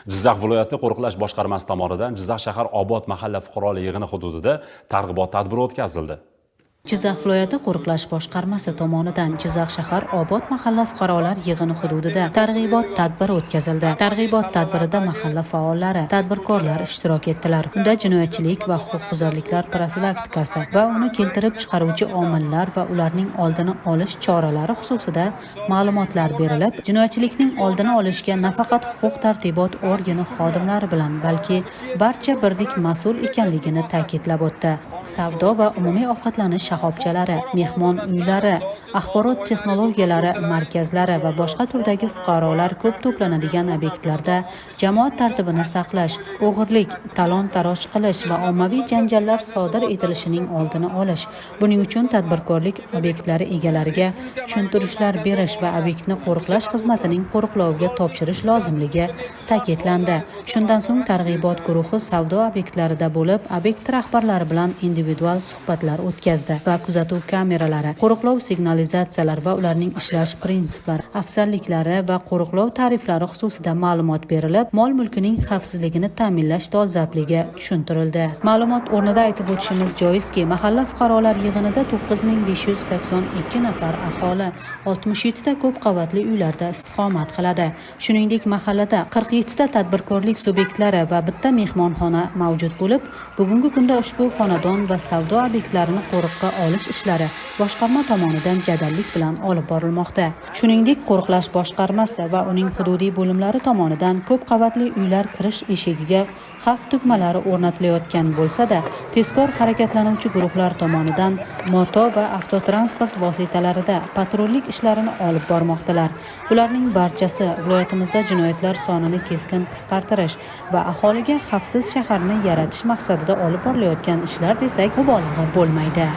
Jizzax viloyati qo'riqlash boshqarmasi tomonidan Jizzax shahar Obod mahalla fuqarolar yig'ini hududida targ'ibot tadbiri o'tkazildi. Jizzax viloyati qo'riqlash boshqarmasi tomonidan Jizzax shahar Obod mahalla fuqarolar yig'ini hududida targ'ibot tadbiri o'tkazildi. Targ'ibot tadbirida mahalla faollari, tadbirkorlar ishtirok etdilar. Unda jinoyatchilik va huquqbuzarliklar profilaktikasi va uni keltirib chiqaruvchi omillar va ularning oldini olish choralari xususida ma'lumotlar berilib, jinoyatchilikning oldini olishga nafaqat huquq tartibot organi xodimlari bilan, balki barcha birdek mas'ul ekanligini ta'kidlab o'tdi. Savdo va umumiy ovqatlanish shoxobchalari, mehmon uylari, axborot texnologiyalari markazlari va boshqa turdagi fuqarolar ko'p to'planadigan obyektlarda jamoat tartibini saqlash, o'g'irlik, talon-taroj qilish va ommaviy janjallar sodir etilishining oldini olish, buning uchun tadbirkorlik obyektlari egalariga tushuntirishlar berish va obyektni qo'riqlash xizmatining qo'riqloviga topshirish lozimligi ta'kidlandi. Shundan so'ng targ'ibot guruhi savdo obyektlarida bo'lib, obyekt rahbarlari bilan individual suhbatlar o'tkazdi va kuzatuv kameralari, qo'riqlov signalizatsiyalari va ularning ishlash prinsiplari, afzalliklari va qo'riqlov tariflari xususida ma'lumot berilib, mol-mulkining xavfsizligini ta'minlash dolzarbligi tushuntirildi. Ma'lumot o'rnida aytib o'tishimiz joizki, mahalla fuqarolar yig'inida 9582 nafar aholi 67 ta ko'p qavatli uylarda istiqomat qiladi. Shuningdek, mahallada 47 ta tadbirkorlik subyektlari va bitta mehmonxona mavjud bo'lib, bugungi kunda ushbu xonadon va savdo obyektlarini qo'riqqa olish ishlari boshqarma tomonidan jadallik bilan olib borilmoqda. Shuningdek, qo'riqlash boshqarmasi va uning hududiy bo'limlari tomonidan ko'p qavatli uylar kirish eshigiga xavf tugmalari o'rnatilayotgan bo'lsa-da, tezkor harakatlanuvchi guruhlar tomonidan moto va avtotransport vositalarida patrullik ishlarini olib bormoqdalar. Bularning barchasi viloyatimizda jinoyatlar sonini keskin qisqartirish va aholiga xavfsiz shaharni yaratish maqsadida olib borilayotgan ishlar desak, mubolag'a bo'lmaydi.